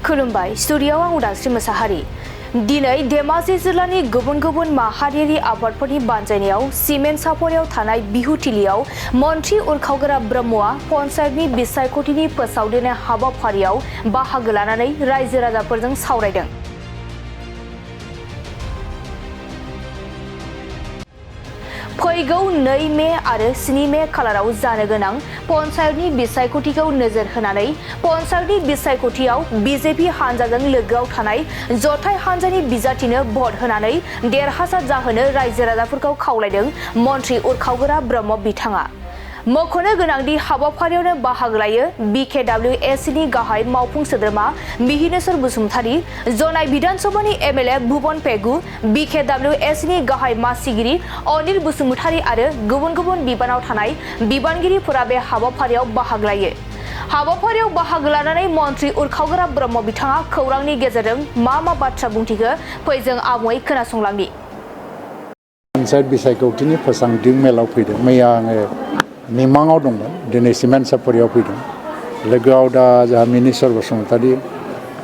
खुलुमबाय स्टुडियोआव आं उदांस्रि मोसाहारि दिनै धेमाजि जिल्लानि गुबुन गुबुन माहारियारि आबादफोरनि बानजायनायाव सिमेन्ट सापरियाव थानाय बिहुथिलियाव मन्त्रि उरखावगोरा ब्रह्मआ पन्चायतनि बिसायख'थिनि फोसावदिनाय हाबाफारियाव बाहागो लानानै रायजो राजाफोरजों सावरायदों। फैगौ 2 मे आरो 7 मे खालाराव जानो गोनां पन्चायतनि बिसायख'थिखौ नोजोर होनानै पन्चायतनि बिसायख'थियाव बीजेपी हानजाजों लोगोआव थानाय जथाय हानजानि बिजाथिनो भट होनानै देरहासार जाहोनो रायजो राजाफोरखौ खावलायदों मन्त्रि उरखावगोरा ब्रह्म बिथाङा। मख'नो गोनांदि हाबाफारियावनो बाहागो लायो BKWSनि गाहाय मावफुं सोद्रोमा मिहिनेश्वर बसुमतारी, जनाय विधानसभानि MLA भुवन पेगु, BKWSनि गाहाय मासिगिरि अनिल बसुमतारी आरो गुबुन गुबुन बिबानाव थानाय बिबानगिरिफोरा बे हाबाफारियाव बाहागो लायो। हाबाफारियाव बाहागो लानानै मन्त्रि उरखावगोरा ब्रह्म बिथाङा खौरांनि गेजेरजों मा बाथ्रा बुंथिखो फै जों आबुङै खोनासंलांनि। पन्चायत बिसायख'थिनि फोसावदिं मेलाव फैदों। मैया आङो मिमाङाव दंमोन, दिनै सिमेन्ट सापरियाव फैदों। लोगोआव दा जोंहा मिहिनेश्वर बसुमतारी,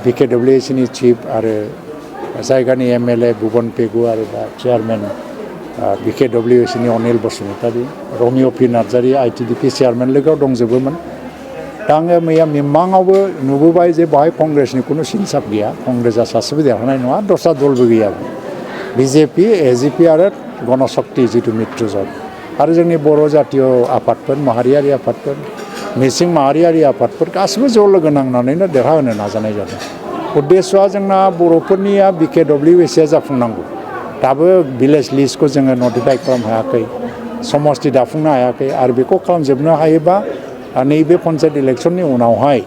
BKWSनि चिफ आरो जायगानि MLA भुवन पेगु आरो दा चेयारमेन BKWSनि अनिल बसुमतारी, रमिअ पि नार्जारी ITDP चेयारमेन लोगोआव दंजोबोमोन। दा आङो मैया मिमाङावबो नुबोबाय जे बाहाय कंग्रेसनि खुनु सिनसाब गैया, कंग्रेसआ सासेबो देरहानाय नङा, दस्रा दलबो गैया। BJP, AGP आरो गणशक्ति जिथु मित्रजोट आरो जोंनि बर' जातीय आफादफोर, माहारियारि आफादफोर, मिसिं माहारियारि आफादफोर गासिबो ज' लोगो नांनानैनो देरहाहोनो नाजानाय जादों। उद्देश्यआ जोंना बर'फोरनिया BKWSआ जाफुंनांगौ। दाबो भिलेज लिस्टखौ जोङो नटिफाइ खालामनो हायाखै, समष्टि दाफुंनो हायाखै आरो बेखौ खालामजोबनो हायोबा नैबे पन्चायत इलेक्सननि उनावहाय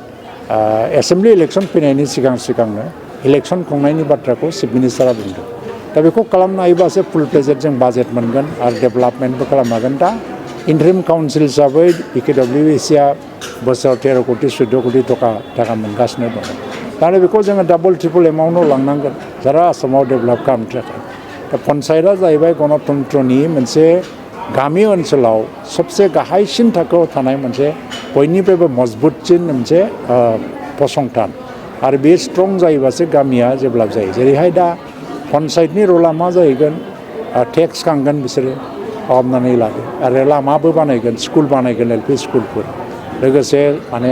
एसेम्बलि इलेक्सन फैनायनि सिगांनो इलेक्सन खुंनायनि बाथ्राखौ चिफ मिनिस्टारा बुंदों। दा बेखौ खालामनो हायोबासो फुल प्लेजेड जों बाजेट मोनगोन आरो डेभेलपमेन्टबो खालामनो हागोन। दा इन्टारिम काउन्सिल हिसाबै BKWSआ बोसोराव 13 कोटि 14 कोटि थाखा मोनगासिनो दङ। दा बेखौ जोङो डाबल ट्रिपल एमाउन्टआव लांनांगोन सारा आसामाव डेभेलप खालामनो थाखाय। दा पन्चायतआ जाहैबाय गणतन्त्रनि मोनसे गामि ओनसोलाव सबसे गाहायसिन थाखोआव थानाय मोनसे बयनिफ्रायबो मजबुतसिन मोनसे फसंथान आरो बे स्ट्रं जायोबासो गामिया डेभेलप जायो। जेरैहाय दा पन्चायतनि रला मा जाहैगोन, टेक्स खांगोन बिसोरो हमनानै लादो आरो लामाबो बानायगोन, स्कुल बानायगोन, LP स्कुलफोर, लोगोसे माने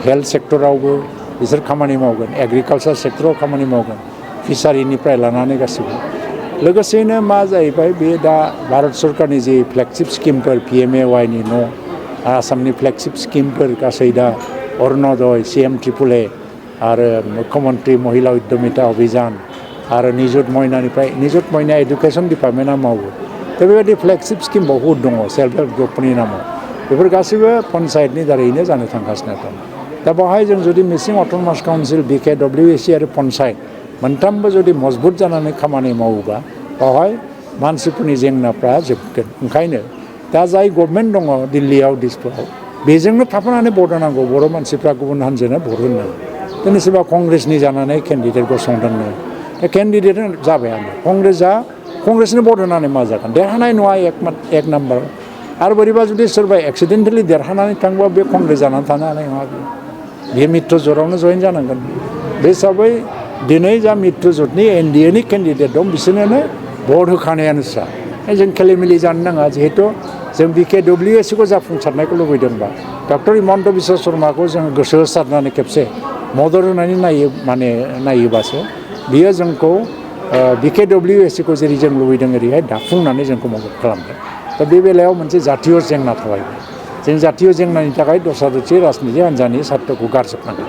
हेल्थ सेक्टरावबो बिसोर खामानि मावगोन, एग्रिकालसार सेक्टराव खामानि मावगोन, फिसारिनिफ्राय लानानै गासिबो। लोगोसेनो मा जाहैबाय बे दा भारत सरकारनि जे फ्लेगशिप स्किमफोर PMAYनि न' आसामनि फ्लेगशिप स्किमफोर गासै दा अरुण'दय, CM ट्रिपुल A आरो मुख्यमन्त्रि महिला उद्यमिता अभियान आरो निजुत मयना एडुकेसन डिपार्टमेन्टआ मावो। दा बेबायदि फ्लेगशिप स्किम बहुद दङ सेल्फ हेल्प ग्रुपफोरनि नामाव। बेफोर गासैबो पन्चायतनि दारैनो जानो थांगासिनो दं। दा बेवहाय जों जुदि मिसिं अट'नमास काउन्सिल, BKWS आरो पन्चायत मोनथामबो जुदि मजबुत जानानै खामानि मावोबा बेवहाय मानसिफोरनि जेंनाफ्रा जोबगोन। ओंखायनो दा जाय गभर्नमेन्ट दङ दिल्लीयाव, दिसपुराव, बेजोंनो थाफानानै भट होनांगौ। बर' मानसिफ्रा गुबुन हान्जानो भट होनो दिनै सोरबा कंग्रेसनि जानानै केन्डिडेट गसंदोंनो, दा केन्डिडेट जाबायानो कंग्रेसनो भट होनानै मा जागोन, देरहानाय नङा एक नाम्बार। आरो बोरैबा जुदि सोरबा एक्सिडेन्टेलि देरहानानै थांबा बे कंग्रेस जानानै थानो हानाय नङा। बे मित्रजोटआवनो जइन जानांगोन। बे हिसाबै दिनै जा मित्रजोटनि NDAनि केन्डिडेट दं बिसोरनो भट होखानायानो स्रा। जों खेलिमेलि जानो नाङा। जिहेतु जों BKWSखौ जाफुंसारनायखौ लुबैदोंबा डक्टर हिमन्त बिश्व शर्माखौ जोङो गोसो होसारनानै खेबसे मदद होनानै नायोबासो बियो जोंखौ BKWSखौ जेरै जों लुबैदों ओरैहाय दाफुंनानै जोंखौ मदद खालामगोन। दा बे बेलायाव मोनसे जातीय जेंना थाबाय। जों जातीय जेंनानि थाखाय दस्रा राजनिति हान्जानि सार्थ'खौ गारजोबनांगोन।